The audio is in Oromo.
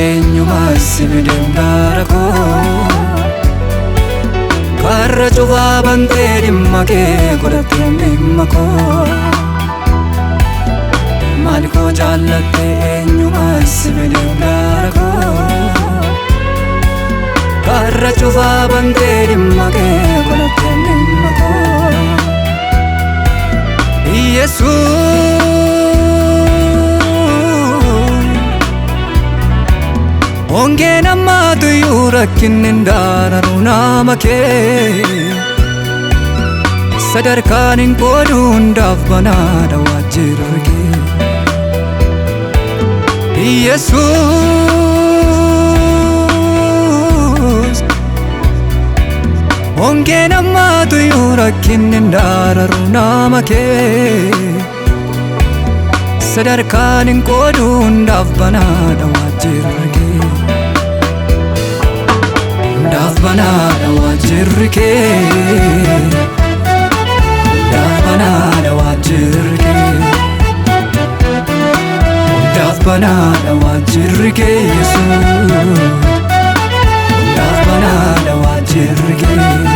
eenyumaa si fideen gaara koo. Karra cufaa bantee dhimma kee godhattee dhimma koo. Maal koo jaallattee eenyumaa si fideen gaara koo. Karra cufaa bantee dhimma kee godhattee dhimma koo. Yesuus, hongeen ammaatu iyyuu rakkinni hin daararu nama kee. Sadarkaan hin qoodu, hundaaf banaadha waajjirri kee. Yesuus, hongeen ammaatu iyyuu rakkinni hin daararu nama kee. Sadarkaan hin qoodu, hundaaf banaadha waajjirri kee. Hundaaf banaadha waajjirri kee. Hundaaf banaadha waajjirri kee. Hundaaf banaadha waajjirri kee, Yesuus. Hundaaf banaadha waajjirri kee.